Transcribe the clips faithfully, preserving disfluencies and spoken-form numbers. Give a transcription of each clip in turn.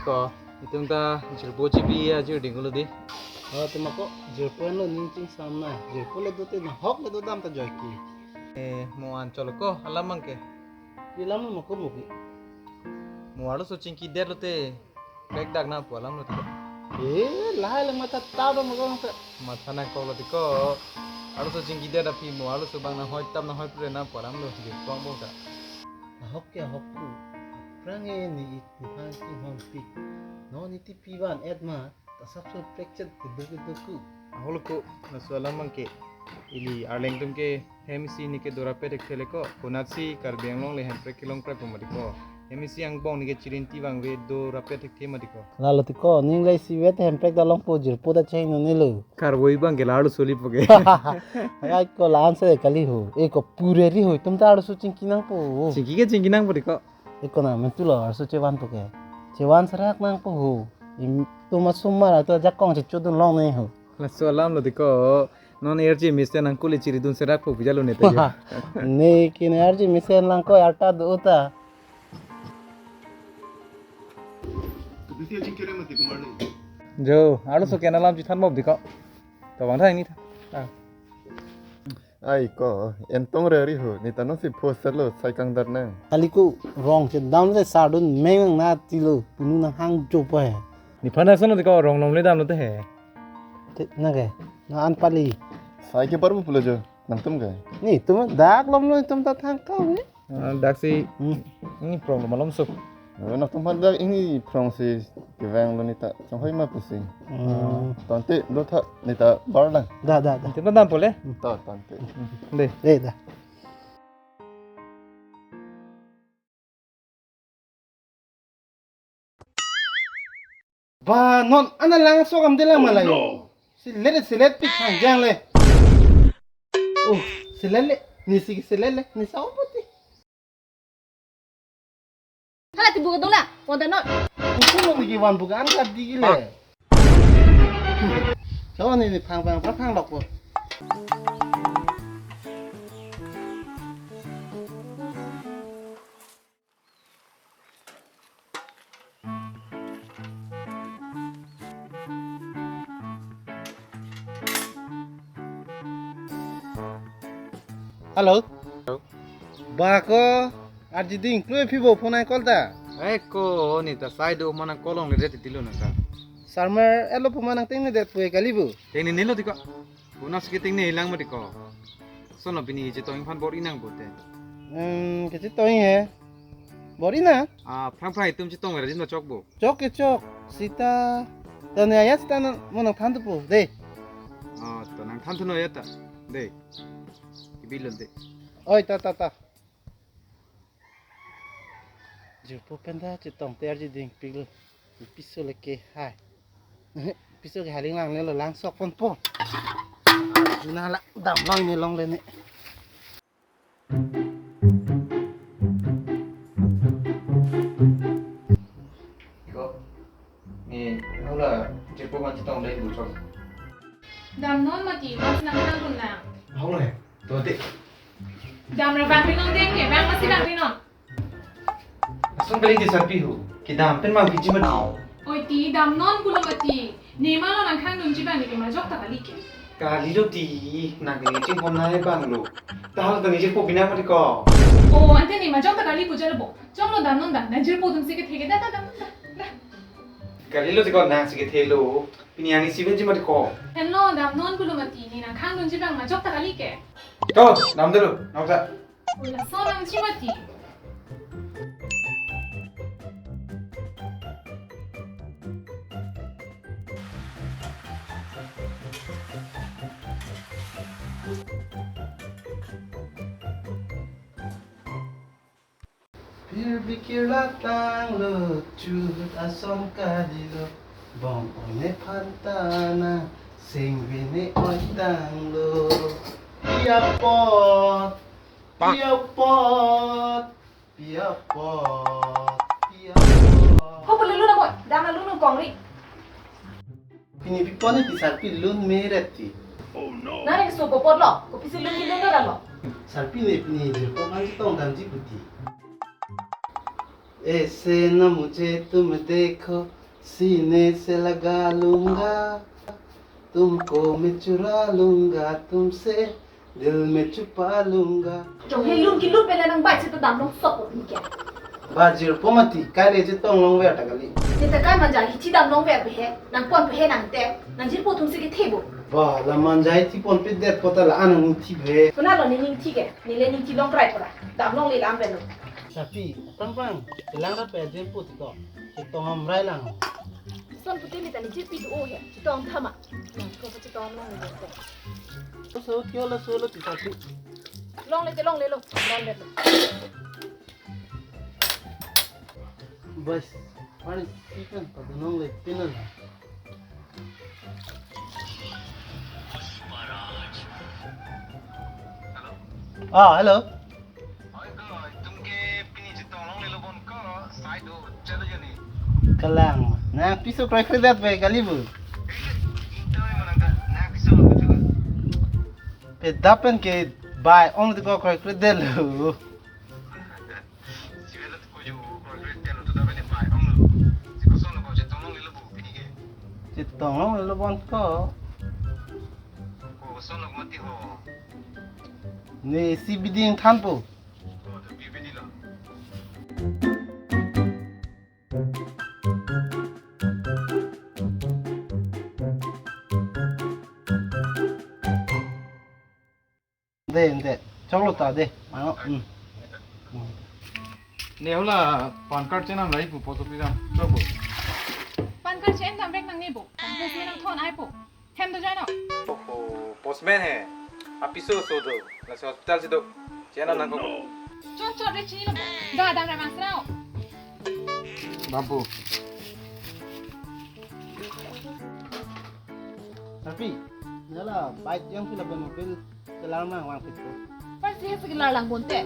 Ko, itum ta jirpo chipi ajir dinglo di. Oh, tuma ko jirpo lo ning chingsam na. Jirpo le dote nahok le dodam ta joike. Eh, mo an cholo ko, alam abang ke. Di alam lo mo ko mo ki. Mo arloso chingki det lote. Bag dak na pu alam lo tiko. Eh, lahai le matha ta do mo ko sa. Matha nangkok lo tiko. Arloso chingki det aphi mo arloso abang nanghoi tam nanghoi pule na pu alam lo. Jirpo angbong ta. Ahok ke ahok ku. Aphrang e ni it ni hang ki hon pik. Non iti pi van et ma. Ta sapso prekchet ke buki buku. Ahok lo ko, laso alam abang ke. Ili arleng atum ke hem isi ni ke dorapet ek thele ko. Konatsi Karbi Anglong le hemprek kelong prek po mati ko. Hem isi angbong ni ke chirinti vangve dorapet ek the mati ko. Lalo tiko, ning le isivet hemprek ta longpo, jirpo ta cheng no nilo. Karvoi abang ke la arloso lipo ke. Akai ko la-an se kali ho. E ko pure ri ho, itum ta arloso chingki nangpo. Chingki ke chingki nangpo tiko. Eko na mentu lo arloso chevanpo ke. Chevan serak nangpo ho. Itum asomar atum ajakong chechodun longne ho. Laso alam lo tiko. Non arje mesen nangkuli chiridun serak po bijalo ne ta. Ne ke ne arje mesen lang ko arta do ta. Bisi aching kere mati kumar ni. Jo, arloso ke alam chithan mo tiko. To bang thai ni tha. Ah. Ai ko, entong re ri ho, ni ta non si poster lo, sai kangdar nang. Kali ko rong chedam le sardun meng nang na tilo, punu nanghang jopo he. Nephan ason tiko rong nom le dam lo te he. Te, na ke, na an pali. Sai ke parbo pulo jo, nangtum ke. Ni, tum dak lom lo, tum ta thang kau ni. Ah, dak si, Hmm. Ini prong lo malom so. Oh, nangtum aphan dak ini prong si kevang lo ni ta, chonghoi ma pusi. Hmm. Tangte, do tha, ni ta bar lang. Da, da, da. Kita dam pole? Ta, tangte. De. De, da. Ba non ana lang so kam de lang malai. Oh, no. Selet selet pik thang jang le. Oh, selet le. Ni si selet le. Ni sa opoti. Hala ti buka dola. Wanda non. Kuku lo ni ki wan buka an ka di le. So ni ni phang phang phang phang lok po. Hello. Hello. Ba ko, arji ding, klui phi bo phone ai call ta. Eh ko, ni ta sai do mana kolong le det tilo na sa. Sarmer elo pu manang tengne det pu e kali bu. Tengne nelo tiko. Bonus ke tengne hilang mati ko. Sono pini chetong aphan bor-i nang bo te. Hmm, ke chetong he. Bor-i na? Ah, phrang phrang itum chetong ra jin chok bo. Chok ke chok. Sita. Ta ne aya sita na mo nangthan tu po. De. Ah, to nangthan tu no ya ta. De. Ibilon de. Oi, ta, ta, ta. Jirpo pen ta chetong te arji ding pik lo. Piso le ke hai. Piso ke hai ling lang ne lo lang sok pon po. Na la dam lang ne long le ne. Iko. Ni, hula, jirpo man chetong dai bu chok. Dam non mati, mas nang nang kun nang. Hau le, to te. Dam ra bang ri non deng ke, bang masi bang ri non. Ason kali di sarpi ho, kedam pen mang piji mati. Oi ti, dam non pulo mati. Ni ma lo nangkhang dunji bang ni ke majok ta kali ke. Kali lo ti, nang ke ni chinghon nai bang lo. Tahal ta ni jirpo bina mati ko. Oh, ante ni majok ta kali puja lo bo. Chom lo dam non da, na jirpo atum si kethe ke da da dam non da. Da. Kali lo ti ko nang si kethe lo. Pini ani si benji mati ko. Henlo dam non pulo mati ni nangkhang dunji bang majok ta kali ke. To, dam dulu, nang ta. Oi laso nangji mati. Phir bikir la tanglo, chut ason kadilo, bong-ong nephan ta na, sengve ne-oi tanglo. Pi apot, pi apot, pi apot, pi apot. Ho pululu na mo, dam na lunu kongri. Pini pi pon ni pi sarpi lun meret ti. Oh no. Nang ring so popor lo, kopisi lun ni lun lo. Sarpi ne pini jirpo aphan chetong damji pu ti. ऐसे ना मुझे तुम देखो, सीने से लगा लूंगा, तुमको मैं चुरा लूंगा तुमसे, दिल में छुपा लूंगा. Jong he lun kelun pen le nang bike si ta damlong sop o ke. Ba jirpo mati, kai le chetong longver ta kali. Ne ta kai manja hichi damlongver pe he, nang pon pe he nang te, nang jirpo atum si kethe bo. Ba la manja hichi ponpedet ko ta la-an nangthi he. Konat lo ne nangthi ke, ne le nangthi longkrai pora. Damlongle lam pen lo. Tapi, tampang, kelang ra pe jirpo to. Chetong amrai lang. Son pute ne ta ne jirpi do o he, chetong thama. Nang ko chetong long ne. Ko so kyo la so lo ti tapi. Longle te longle lo, longle lo. Bas, paris ikan pada longle pinal. Ah, hello. Oi ko, tum ke pini chetong longle lo bon ko, sai do chalo jani. Kalang, nangpiso kroikredet bai kali bo. Inta mana ka, nangpiso lo tu. Pe dak pen ke bai ong ti ko kroikredet lo. Sibela ko ju kroikredet lo tu dak pen bai ong lo. Si koson lo ko chetong longle lo bo pini ke. Chetong longle lo bon ko. Koson lo mati ho. Ne si biding thanpo. Ko tu bi bidi lo. De, de. Choklo ta de. Ano, hmm. Ne hula PAN card chenam rai pu post office am. Choklo. PAN card chen dam rek nang ni bo. PAN card chen nang thon ai po. Hem do jano. Oho, postman he. Apiso so do. Lasi hospital si do. Chenam nang ko. Chot chot re chini lo. Da dam ra bang srao. Bambu. Tapi, nala bike yang sila mobil kelar mang vangpit po. Pas dia segelar lang bonte.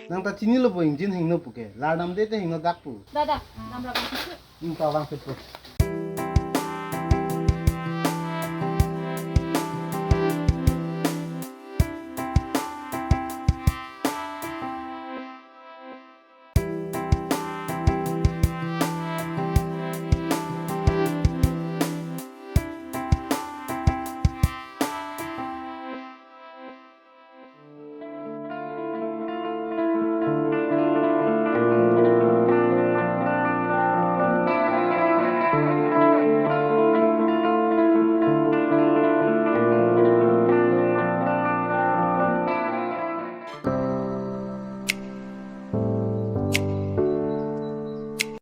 Nang ta chinilo bo engine hingno pu ke. Lar damde te hingno dak pu. Da da, dam ra bang srao. Nang ta vangpit po.